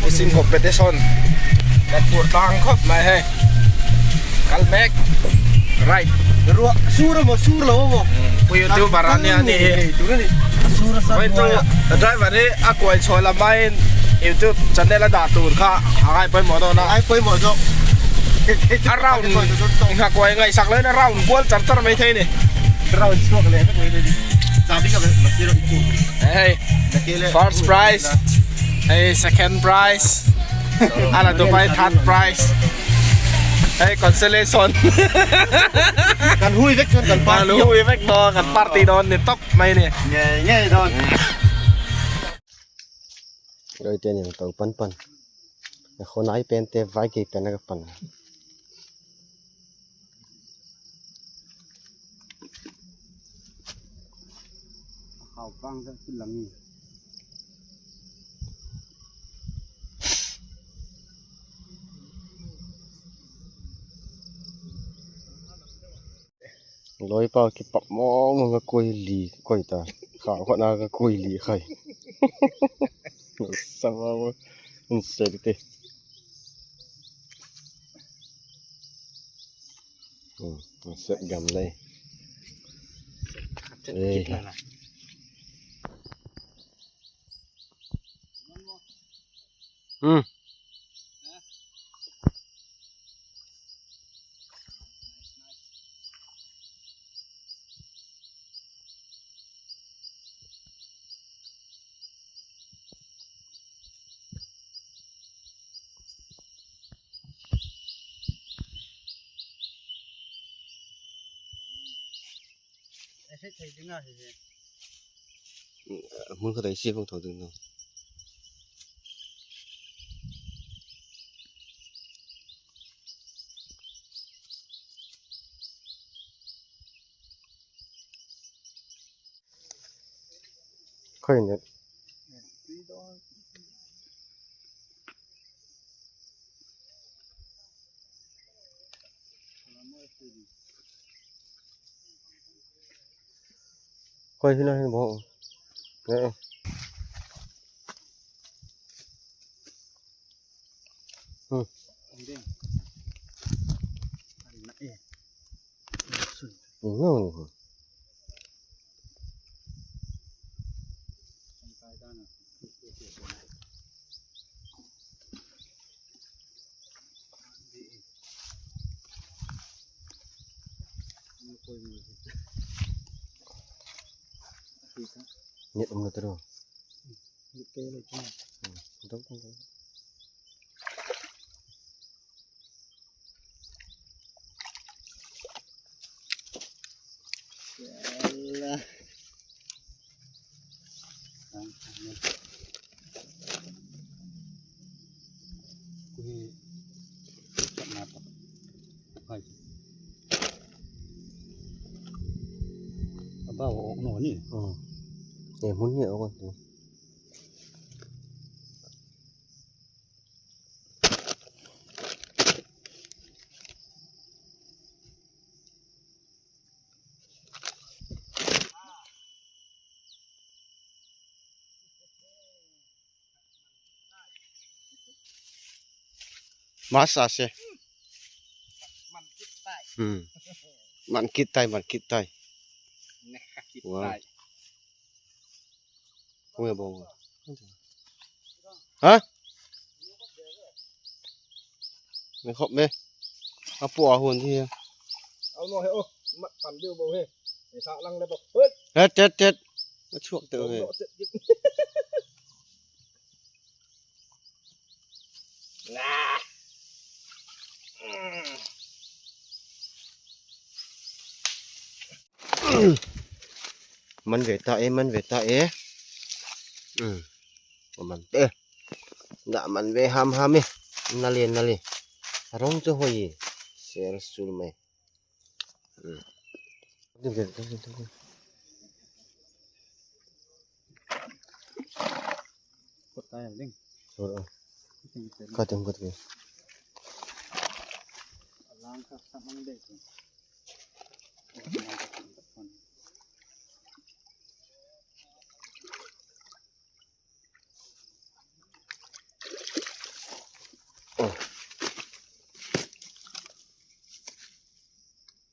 Missing competition kan phur tlang khawp mai hei kal mek right ruah sur emaw sur lo emaw pu youtuber a nia ni hi vawiin chu driver hi a kuai chhuah lam aiin youtube channel a dah tur kha a ngai pawimawh dawn a ngai pawimawh zawk a round nghakuai ngaihsak loin a round kual char char mai thei a ni round chhuak leh vek mai ni chabi ka hei first prize hei second prize a la dupai third prize hei consolation kan hui vek chuan kan party kan hui vek dawn kan party dawn ni tawp mai ni ngei ngei dawn Roi te ni to pan pan khonai pen te vai ke pen ka pan Loi pa ki pak mo mo ka koi li koi ta kha kho na ka koi li khai sama mo se te sẽ gầm đây đây ừ Muốn có thể xem không thổi được không? Khơi nhỉ? Khơi thế này bộ. Nè. Ừ. Đúng rồi. Nhiệt ông người ta rồi. Đúng không? Ừ. Để muốn nhiều con gì. Masa sih. Ừ. Mặn kít tay, mặn kít tay. Wow. Không nghe bông. Hả? Mình khop mê. À bỏ hồn thì. Ông nói ô, mặt phản điêu bầu hề. Để sợ lăng lên bọc. Hết chết chết. Nó chuộng tự về. Man ve ta e man ve ta e man te da man ve ham ham e nale nale rong chu hoi ser sul mai đừng đừng đừng đừng rồi có tiếng có tiếng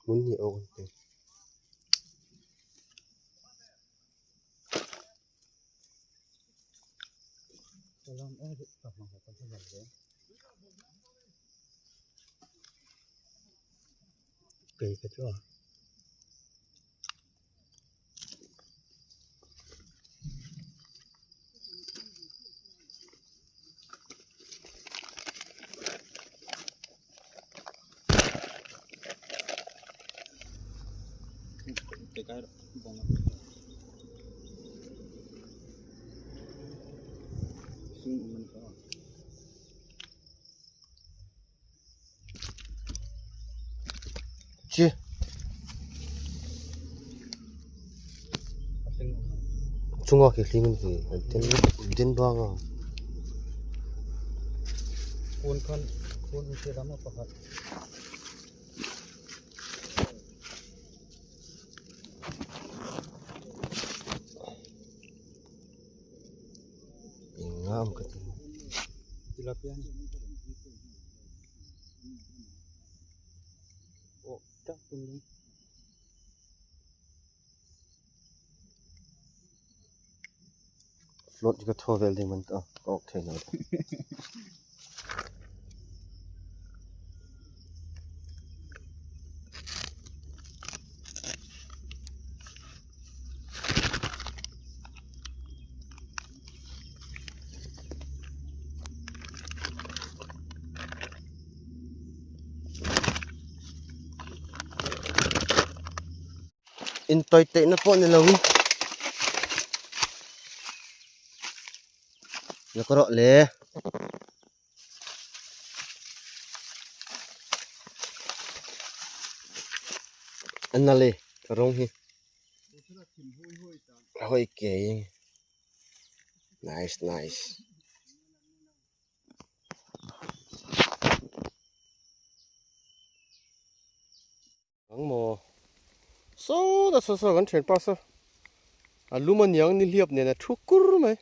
Hmun hi a awk an ti. Chi chunga khi hling an ti an den den bang a. Eng nga awm ka ti. Float hi ka thaw vel ding man ta ka awk thei lo. Intawi teihna pawh ni loin la ka rawh le. A nal e ka rawng hi a hawi kei nice nice. Ang maw saw ta saw saw kan thian pa saw a lum a niang ni hliap nen a thu kur mai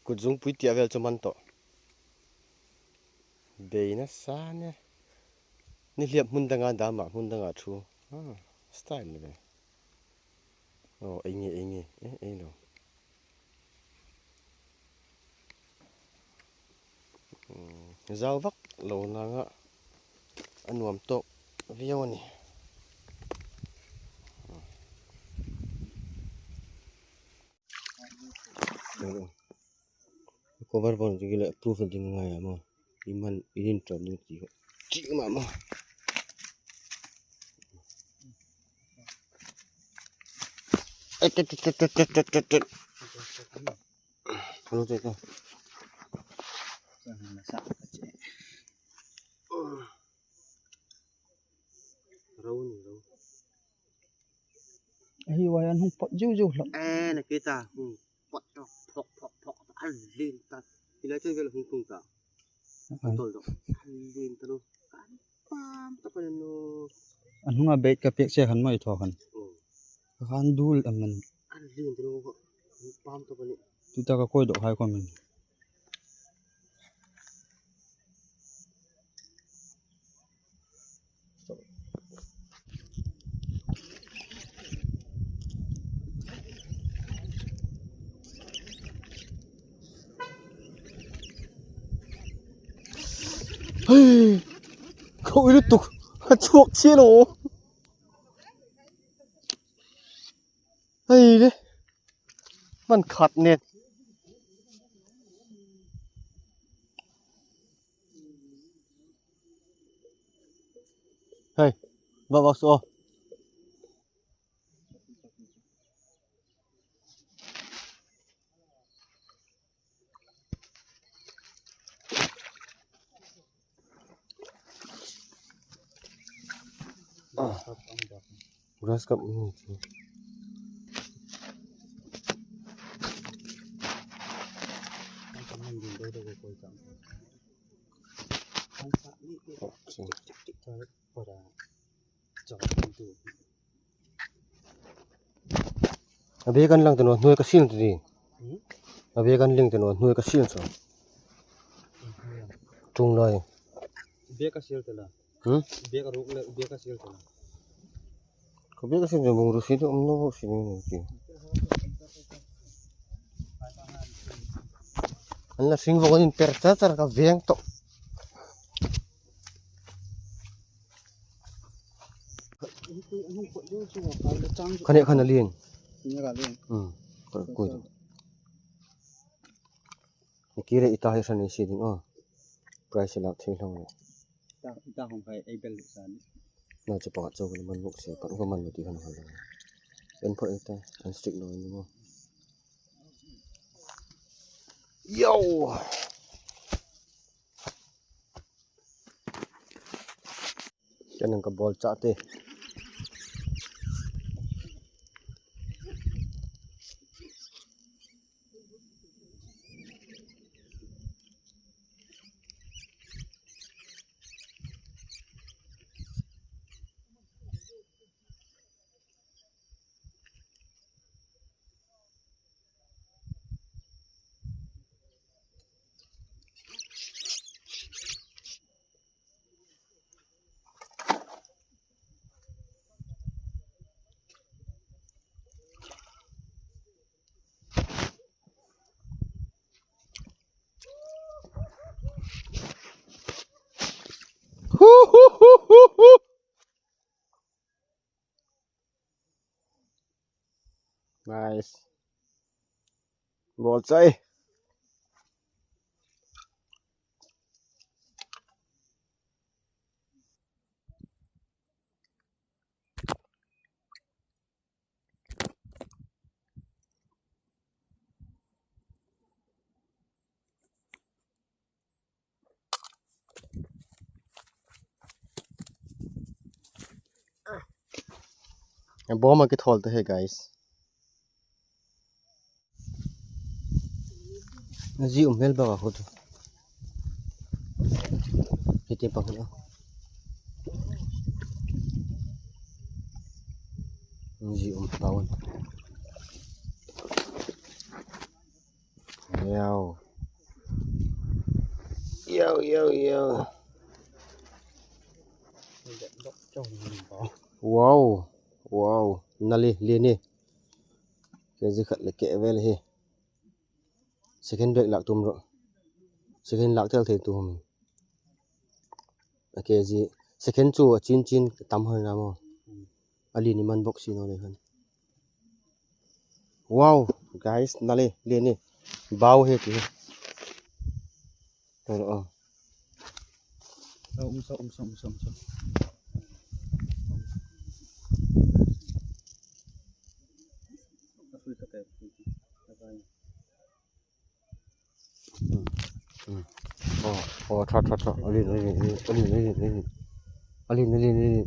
kut zungpui tiah vel chu man tawh bei nasa ania ni hliap hmun danga dam ah hmun dangah thu style ni ve aw ei nge ei nge eh ei lo. Zau vak lo nanga a nuam tawk viau a ni. Cover pawh ni leh proof ding ngai a maw i man i in tawp ding tih tih mah maw. Hi wai an hung pot ziu ziu hlawm. E na kita hung pot to phok phok phok an lin ta ilai chen vel hung tung ta tol do an lin ta lo kan pam ta pa no An hunga bait ka pek che khan mai tho khan. Khan dul am man. An lin ta lo pam ta pa ni. Tu ta ka koi do hai ko min. Hei khawi lutuk a chhuak chiah lo hei le hman khat nen. Hei vak vak suh aw. Grass cup ni chu. A bag an lang ta lo hnuai ka sil ti. A bag an leng te nuan hnuai ka siam chho tung lai bag a sial tel a bag a ruk leh bag a sial tel a ka bag a siam chuan bungraw si te awm lo bawk si ni ti an la hring bawk an in per char char ka veng tawh. Khane khan a lian kire ita hi hran si ding aw price lak thei hlawm le na chu pakhat zawk in man bawk sia pakhat ka man lo tih khan a hal lo en phawt ita an strict lo ani maw yo. Chuanin ka ball chah te Nice. Ball chai. Bawm a ki thawl te hei guys. Zi um hmel bak a haw chu heti pahnih a zi um hlau a ni Yo yo yo yo wow wow nali liani kg khat leh keh vel hi second break lak tum rawh second lak tel thei tum a kg second chu a chin chin tam har na maw a lin i man bawk si no le khan wow guys nali liani bau he ti hi rawh aw um um um um um Oh, oh, tha tha tha. Alin, alin, alin, alin, alin. Alin, alin, alin.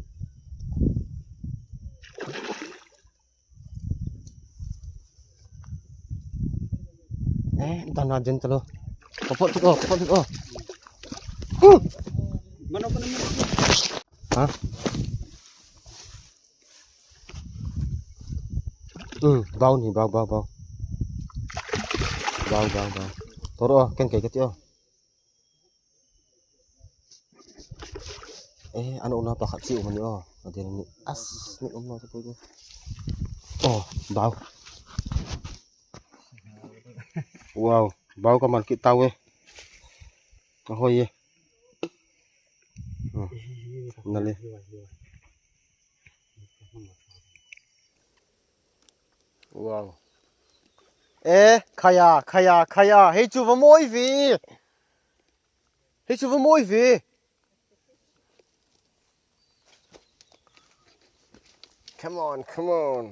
Eh, dana jen talo. Kapot tu oh, kapot tu oh. Mana pa naman? Ha? Bao ni bao bao bao. Bao bao bao. Toro oh, ken kai kati oh. Eh, ano una pa khat si umani oh. Adi ni as ni umna sa ko. Oh, bao. Wow, bao ka man ki tau eh. Ka hoi eh. Nali. Wow. Eh, khaya khaya khaya hei chu va moi vi. Hei chu va moi vi. Come on, come on.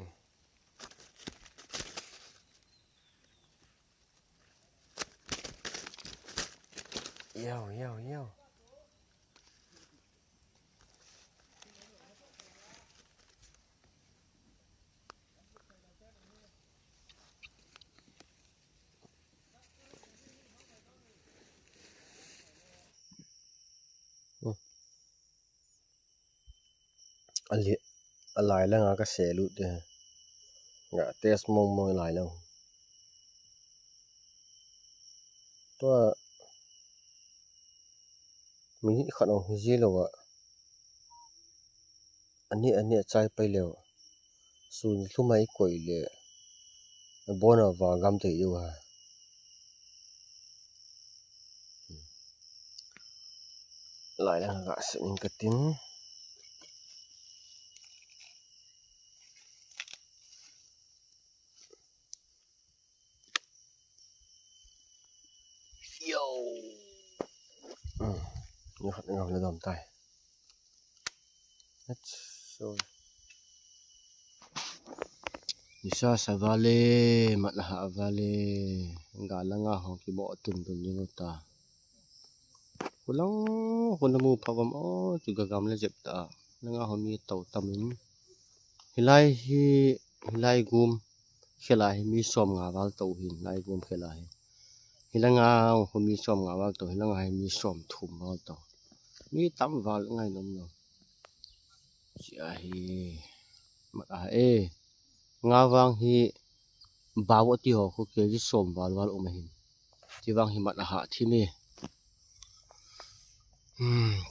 Yo, yo, yo. A lai la nga ka seh lut te nga test mawng mawng a lai lo. Tua mi hi khat ong hi zi lo ah ani ani a chai pai leu sun hlumai kawi leh bona wa gam thei deuh a. Lai la nghah seh in ka tin. Nisa savale matlaha avale galanga ho ki bo tun tun ringo ta hulang hunamu phawam aw chu gagam le zep ta langa ho mi to tamin helai hi helai gum helai hi mi sawm nga wal to hin lai gum helai hilanga ho mi sawm nga wal to hilanga hi mi sawm thum wal to mi tam wal ngai nom lo chi a hi mat a e nga wang hi bawo ti ho khu ke ji som wal wal um hin ti wang hi mat a ha thi mi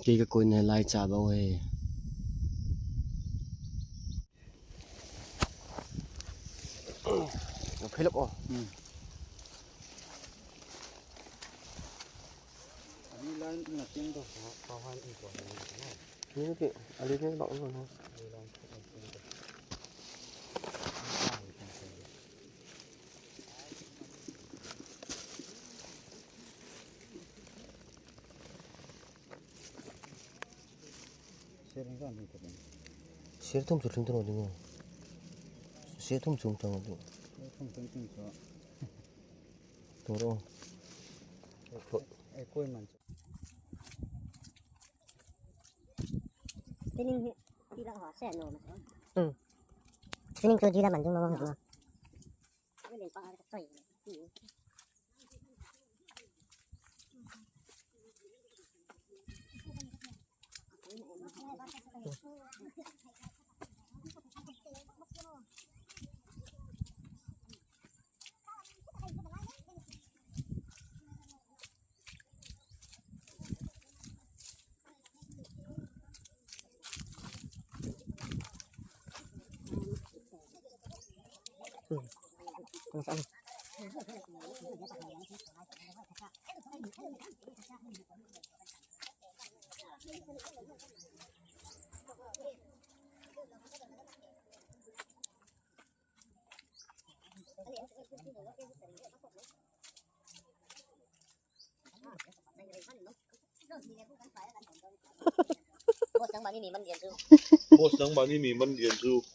ke ka koi ne lai cha ba we nó phê lắm ô như thế à đi cái bọn rồi xe thông chuột chúng tôi đi ngồi xe thông chúng tôi đi tôi đâu training cho jila manjung mama huma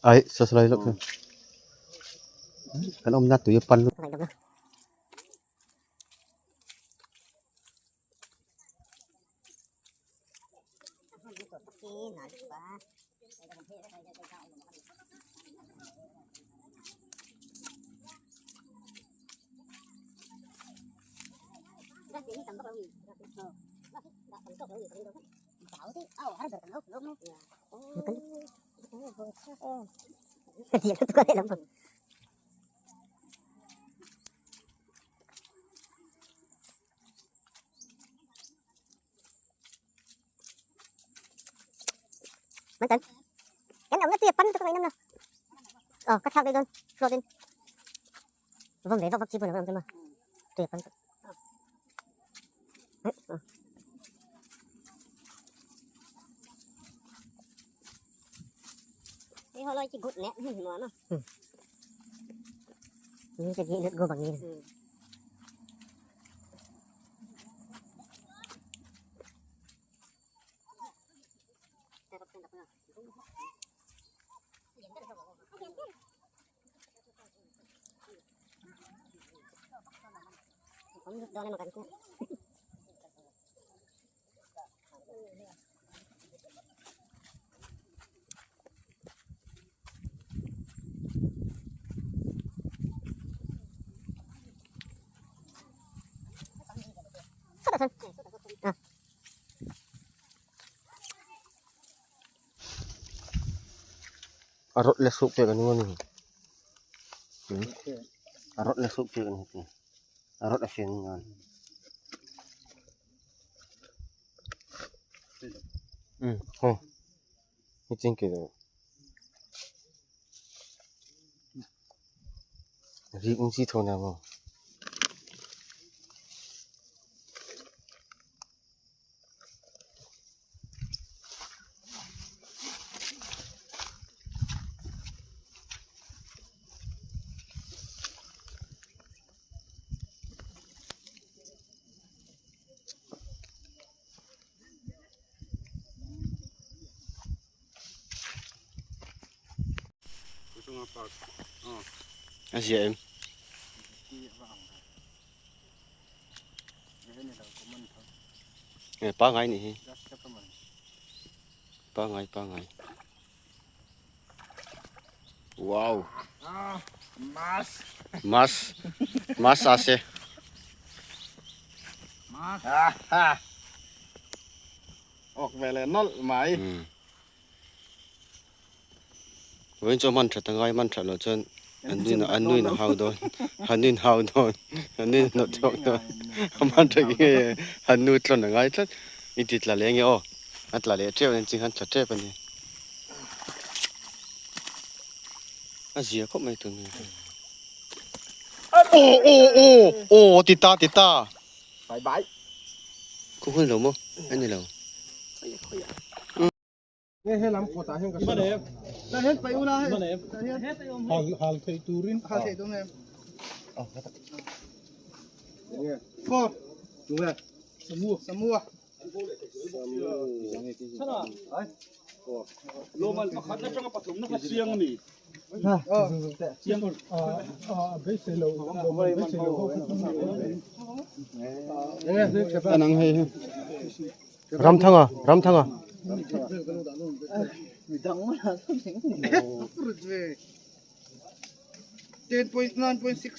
Ai sao sao lại lúc cái ông nhát tụi pan luôn. Mantan. Yan ông nó tiệp bắn tôi năm nào. Cắt thao đây luôn, float lên. Vòng đấy vòng chỉ buồn không mà. Tiệp bắn. Đi họ lo chỉ gút nè, nó nó. Ini jadi ingat gue bang ini. Arot le suk che kan ngoni. Arot le suk che kan ni. Arot a fen ngan. Ừ, không. Cái trên kia rồi. Ri cũng chỉ thôi nào mà. A zia em. Nè pa ngai ni hi. Pa ngai pa ngai. Wow. Mas. Mas. Mas ase. Ha ha. Ok về là nó mày. Với cho man thật ngai man thật là chân anh nuôi nó hao đón anh nuôi hao đón anh nuôi nó chọc đón man thật cái anh nuôi tròn ngai thật ít thịt là lẽ nghe ô anh là lẽ treo nên chỉ hắn chặt treo bên này à gì có mấy tuần này ô ô ô ô tít ta bye bye cũng hơn lâu không anh này lâu Nghe hết lắm, có tá hết cả. Là hết phải u la hết. Hal thei turin. Hal thei turin em. Four. Đúng rồi. Samua, samua. Lomal pakhat na tanga pathum na ka siang ni. Siang a be se lo be se lo. Anang hay. Ram thanga, ram thanga. 10.9.6.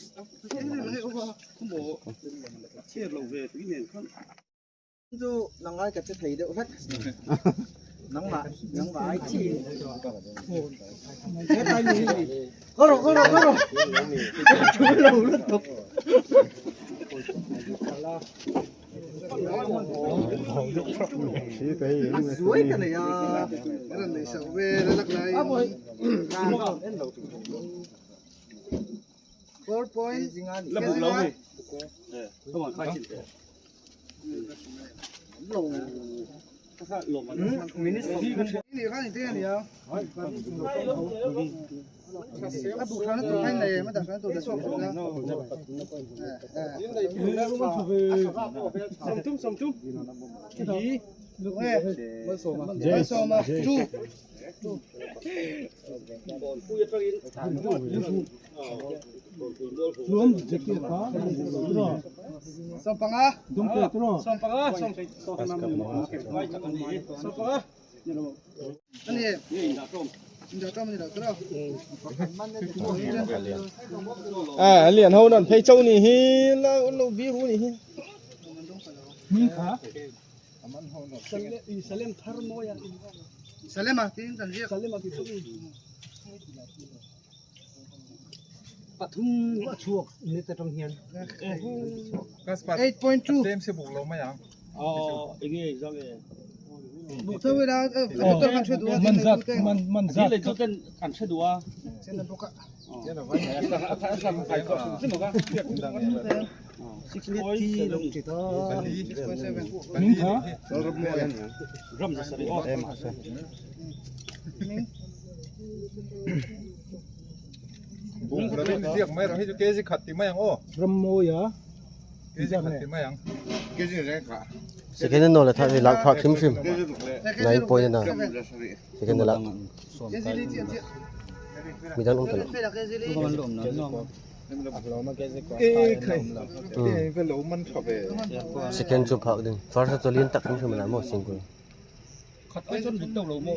Chú nắng ai cả chết thấy được hết. Nắng mà, nắng mà ai chỉ. Hết tay mình. Có rồi, có rồi, có rồi. Chú lâu liên tục. Suối cái này à, cái này sợ về nó lắc lại. 4 point. Là buộc lâu đi. Không còn khai triển. Lâu. À liền hâu nòn thấy châu này hi là lâu vi ru này hi. Salema tin tan riak. Pathum a chuak ni ta tong hian. 8.2. Tem se buk lo mai ang. Ờ, enge zang e. Buk thoi ra to kan chhe duwa man zat man man zat. Le to ten kan chhe duwa. Chen na buka. 6.7. Ning kha. Ram sa ri. Buk ra ni siak mai ra hi chu kg khat ti mai ang o. Ram mo ya. Kg khat ti mai ang. Kg re kha. Second no la tha ni lak phak khim khim. 9 point na. Second la. Mi dan um ta. E khai. E ve lo man tha ve. Second chu phak ding. First chu lin tak khim khim la mo single. Khat ai chon buk tau lo mo.